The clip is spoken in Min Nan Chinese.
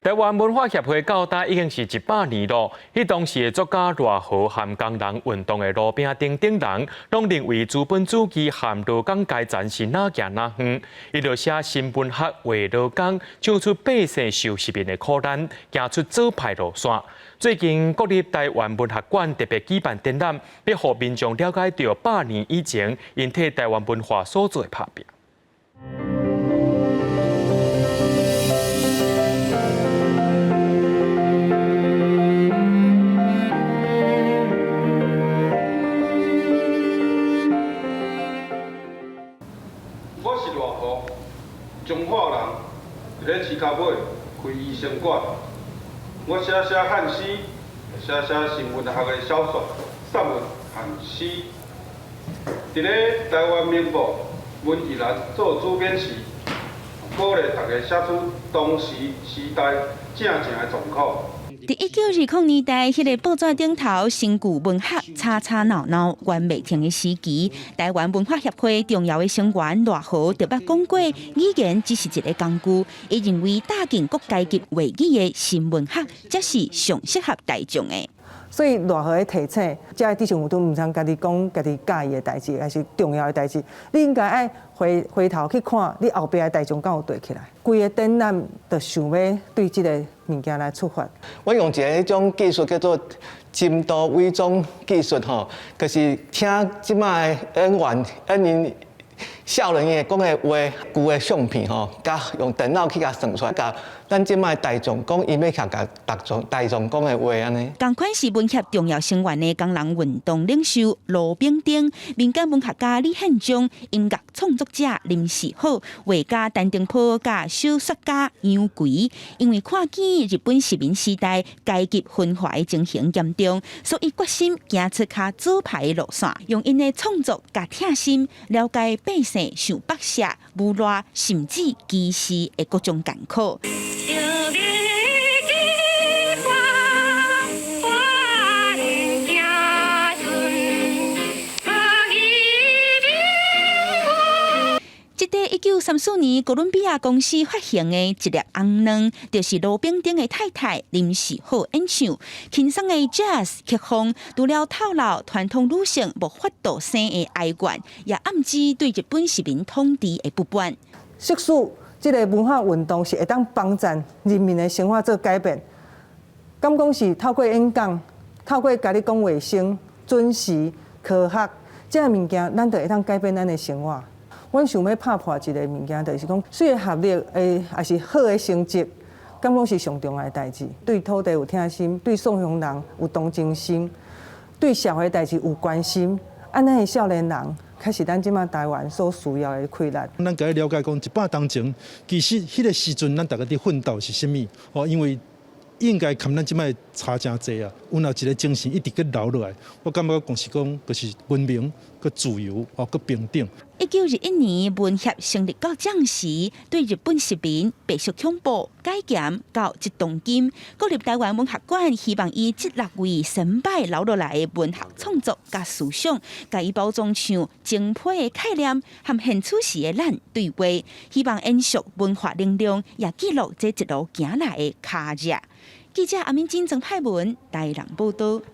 台灣文化協會到今已經是100年咯。彼當時的作家賴和和工人運動的盧炳丁等人，攏認為資本主義和勞工階層是若行若遠。伊就寫新文學話勞工，唱出百姓受殖民的苦難，行出左派路線。最近國立台灣文學館特別舉辦展覽，欲予民眾了解著百年以前，𪜶替台灣文化所做的拍拚。我是賴和，彰化人，佇咧市跤尾開醫生館。我寫寫漢詩，寫寫新文學的小說、散文和詩。佇咧台灣民報文藝欄做主編時，鼓勵大家寫出當時時代正正的狀況。佇1920年代，彼个報紙頂頭新舊文學吵吵鬧鬧，懸袂停的時期，台灣文化協會重要的成員賴和就捌講過，語言只是一个工具。伊認為搭建各階級話語的新文學，才是上適合大眾的。所以賴和的提醒，這个知識分子毋通家己講家己佮意的代誌，還是重要的代誌，你應該愛回回頭去看你後壁的大眾敢有對起來。規个展覽就想欲對這个物件來出發。我用一个彼種技術叫做深度偽裝技術吼，就是請這擺的演員演𪜶少年的講的話，舊的相片吼，佮用電腦去共算出來，共咱這擺大眾講，伊欲共大眾大眾講的話按呢。仝款是文協重要成員的工人運動領袖盧炳丁、民間文學家李獻忠、音樂創作者林世好、畫家陳澄波佮小說家楊逵，因為看見日本殖民時代階級分化的情形嚴重，所以決心行出較左派的路線，用𪜶的創作佮疼心了解百姓受剝削、侮辱甚至歧視的各種艱苦。這塊1934年哥倫比亞公司發行的一粒紅卵，就是盧炳丁的太太林世好演唱，輕鬆的 Jazz 曲風，除了透露傳統女性無法度生的哀怨，也暗指對日本殖民統治的不滿。即使這个文化運動是會當幫助人民的生活做改變，敢講是透過演講，透過共你講衛生、準時、科學，這个物件，咱就會當改變咱的生活。阮想欲拍破一个物件，就是講，雖然學歷的抑是好的成績，敢講是上重要的代誌。對土地有疼心，對宋鄉人有同情心，對社會代誌有關心，按呢的少年人，才是咱這馬台灣所需要的氣力。咱共伊了解講，100冬前，其實彼个時陣，咱逐家佇奮鬥是啥物？哦，因為應該含咱這擺差誠濟啊，阮有一个精神一直閣留落來。我感覺講是講，就是文明、閣自由、哦，閣平等。1921年文協成立到這時，對日本殖民、白色恐怖、解嚴到一動金，國立台灣文學館希望以這六位先輩留落來的文學創作佮思想，共伊包裝像精闢的概念和現處時的咱對話，希望延續文化能量，也記錄這一路行來的跤跡。記者阿敏金、曾派文台南報導。